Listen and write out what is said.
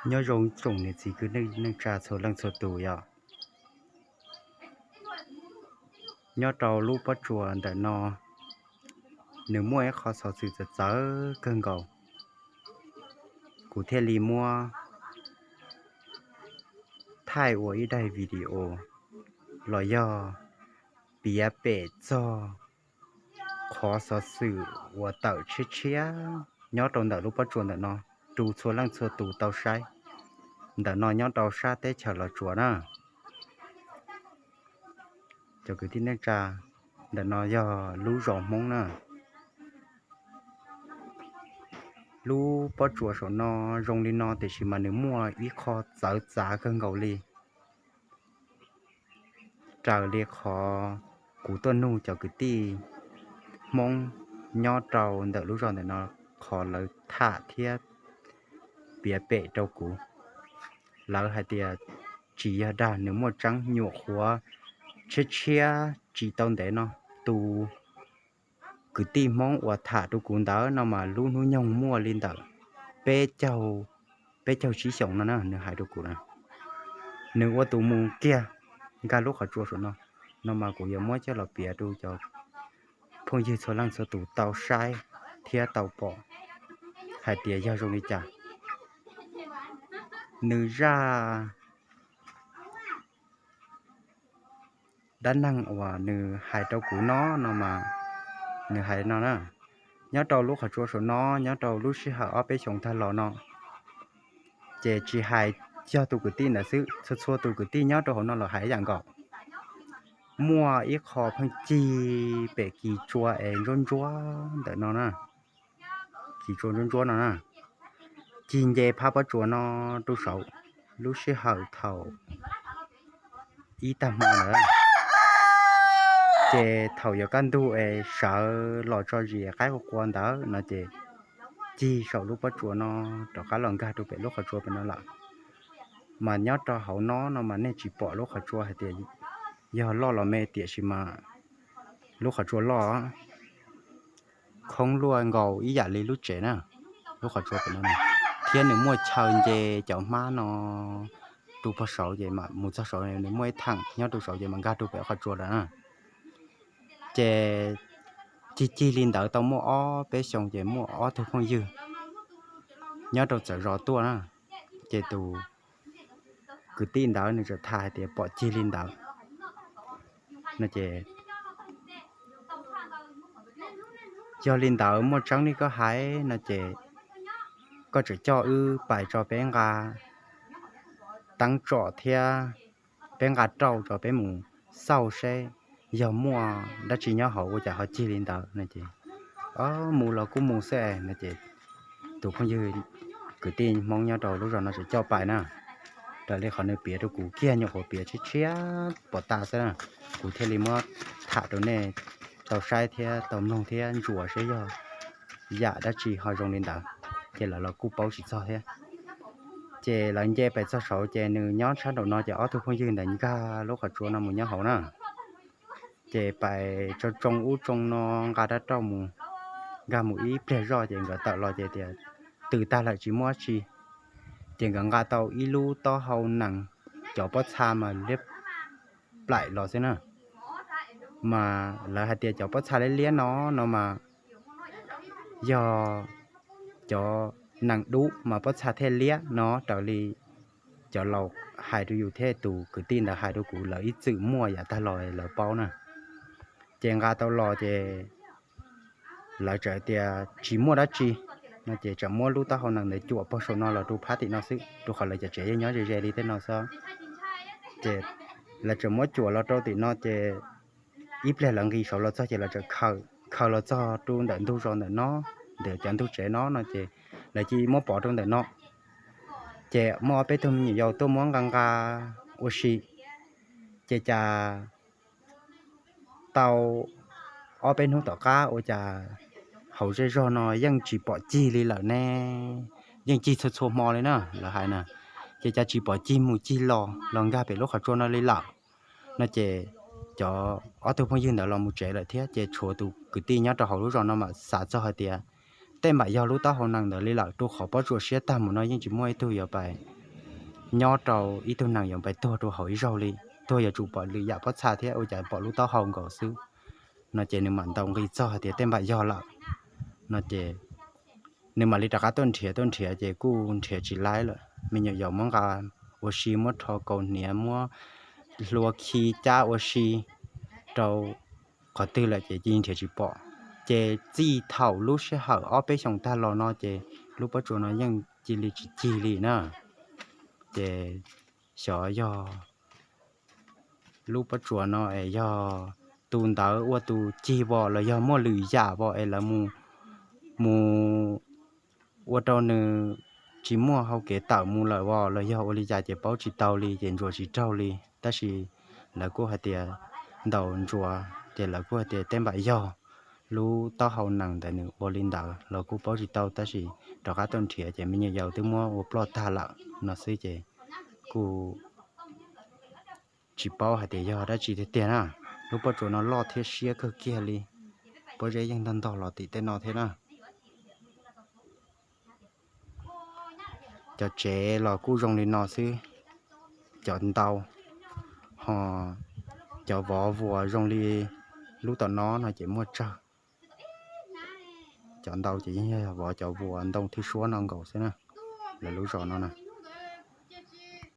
Nyob zoo tsoom niam txiv kwv tij neej tsa txhua leej txhua tus yom. Nyob rau lub pob tsuas ntawm no, nws muaj ib qho xov xwm txawv txawv kawg nkaus, kuv thiaj li muab thaij ua ib daim video los yog piav pem txog qhov xov xwm uas tawm tshiab tshiab nyob rau ntawm lub pob tsuas ntawm no rau txhua leej txhua tus tau saib. Ntawm no nyob rau sab teb chaws Los Tsuas na. Cov kwv tij neej tsa, ntawm no yog lub zos Hmoob na. Lub pob tsuas saum no zoo li no tiam sis mas nws muaj ib qho txawv txav kawg nkaus li, raws li qhov kuv tuaj nug cov kwv tij Hmoob nyob rau ntawm lub zos ntawm no, qhov lawv tham thiab piav pem rau kuv. Lawv hais tias tsis yog dag, nws muaj tseeb, nyuam qhuav tshiab tshiab tsis tau ntev no, tus kwv tij Hmoob uas tham rau kuv ntawd no mas lub hnub nyoog muaj li ntawm peb caug, peb caug tsib xyoos no na, nws hais rau kuv na. Nws ua tus mus kiag nkag lub qhov tsua saum no, no mas kuv yuav muab coj los piav rau cov phooj ywg txhua leej txhua tus tau saib thiab tau pom hais tias yog zoo li cas. Nws zaj dab neeg uas nws hais rau kuv no, no mas nws hais no na, nyob rau lub qhov tsua saum no, nyob rau lub sij hawm ob peb xyoos tag los no, ces tsis hais yog tus kwv tij ntawd xwb, txhua txhua tus kwv tij nyob rau hauv no los hais ib yam nkaus. Muaj ib qho pheej cig pem kis tsua es ntsuab ntsuab ntawm no na, kis tsua ntsuab ntsuab no na, cig nce phab pob tsuas no rau saud lub sij hawm thaum ib tag hmo ntawd. Ces thaum yuav kaj ntug es sawv los tso zis qaib qua qua ntawd no ces cig saum lub pob tsuas no rov qab los nkag rau pem lub qhov tsua pem no lawm. Mas nyob rau hauv no no mas nej tsis pom lub qhov tsua hais tias yog loj los me, tiam sis mas lub qhov tsua loj, khoob luaj nkaus ib yam li lub tsev na, lub qhov tsua pem no, thiab nws muaj chaw nce cov hmab no rau pog saud ces mam mus txog saud, nws muaj ib theem nyob rau saud ces mam nkag rau pem qhov tsua lawm na. Ces cig cig li ntawd tau muaj ob peb xyoo ces muaj ob tug phooj ywg nyob rau txawv zos tuaj na, ces tus kwv tij ntawd nws txawm tham hais tias pom cig li ntawd no ces, yog li ntawd muaj tseeb li koj hais no ces koj tseem coj wb pais tso peb nqa teeb tsom thiab peb nqa rauj tso peb mus xauj seb yog muaj dab tsi nyob hauv ua cas ho cig li ntawd no ces, o, mus los kuj mus xwb no ces tus phooj ywg kwv tij Hmoob nyob rau lub zos no txawm coj pais na. Raws li qhov nws piav rau kuv kiag nyuam qhuav piav tshiab tshiab pom tas xwb na, kuv thiaj li muab tham rau nej tau saib thiab tau mloog thiab ntsuas seb yog yam dab tsi ho zoo li ntawd, ces lawv los kuj paub tsis txog thiab. Ces lawv nce pais txog saud ces nws nyob sab nraum no ces ob tug phooj ywg ntawd nkag lub qhov tsua no mus nyob hauv na. Ces pais tsoo tsoo ub tsoo no, nqa rab rauj mus, nkag mus ib pliag zoj ces nkawd tawm los ces tias tws tag lawm tsis muaj dab tsi. Ces nkawd nqa tau ib lub taub hau nees, cov pob txha mas liab plaim los xwb na. Mas lawv hais tias cov pob txha liab liab no, no mas yog cov nees dub mas pob txha thiaj liab no, raws li cov laus hais rau yus thiab tus kwv tij ntawd hais rau kuv, lawv ib txwm muaj yav tag los lawv paub na. Ces nqa tau los ces lawv txawm tias tsis muaj dab tsi no ces txawm muab lub taub hau nees ntawd cuam pog saum no los rau phab tim no xwb, rau qhov lawv cov tsev yeej nyob ze ze li tej no xwb. Ces lawv txawm muab cuam los rau tim no ces ib pliag lawv nqis saud los txog ces lawv txawm khaws los txog rau ntawm ntug zos ntawm no, ntawm cov ntug tsev no no ces lawv cia muab pov rau ntawm no. Ces muaj ob peb tug me nyuam yaus tuaj muab nqa nqa ua si. Ces cas tau ob peb hnub tom qab ua cas hauv zej zog no yeej tsis pom cig li lawm ne, yeej cig txhua txhua hmo li na, lawv hais na. Ces cas tsis pom cig mus cig los los nkag pem lub qhov tsua no li lawm no ces cov ob tug phooj ywg ntawd los mus tsev lawm thiab, ces tshuav tus kwv tij nyob rau hauv lub zos no mas xav txog hais tias tej npam yog lub taub hau nees ntawd li lawm, rau qhov Pob Tsuas siab tag mus no yeej tsis muaj ib tug yuav pais nyob rau ib tug nees yuav pais tuag rau hauv ib zaug li. Tuag yuav tsum pom lwm yam pob txha thiab ua cas pom lub taub hau nkaus xwb. No ces nws mam ntaus nqi txog hais tias tej npam yog lawm. No ces nws mam li rov qab tuaj nrhiav, tuaj nrhiav ces kuj nrhiav tsis laib lawm. Me nyuam yaus muab nqa ua si, muab rho kaus hniav, muab hlua khi cab ua si rau qhov twg lawm ces cia li nrhiav tsis pom. Ces txij thaum lub sij hawm ob peb xyoos tag los no ces lub Pob Tsuas no yeej cia li tsis cig li na. Ces xyov yog lub Pob Tsuas no es yog tus ntawd ua tus cig vos los yog muaj lwm yam vos es lawv mus mus ua rau nws tsis muaj hau kev tawm mus lawm vos los yog ua li cas ces paub tsis tau li, ces ntsuas tsis raug li. Tab sis lawv kuj hais tias ntaus ntsuas ces lawv kuj hais tias tej npam yog lub taub hau nees ntawd nws ua li ntawd los kuj paub tsis tau, tab sis rov qab tuaj nrhiav ces me nyuam yaus twb muab ua ploj tag lawm no xwb ces kuj tsis paub hais tias yog dab tsi tiag tiag na. Lub Pob Tsuas no loj thiab siab kawg kiag li, pob zeb yeej ntog ntog los tim tej no thiab na. Cov tsev los kuj zoo li no xwb, cov ntau, ho cov vov vuas zoo li lub tom no no ces muaj tsawg. Cov ntau ces yeej yog vov cov vuas ntoo thwj suab no nkaus xwb na, lawv lub zos no na.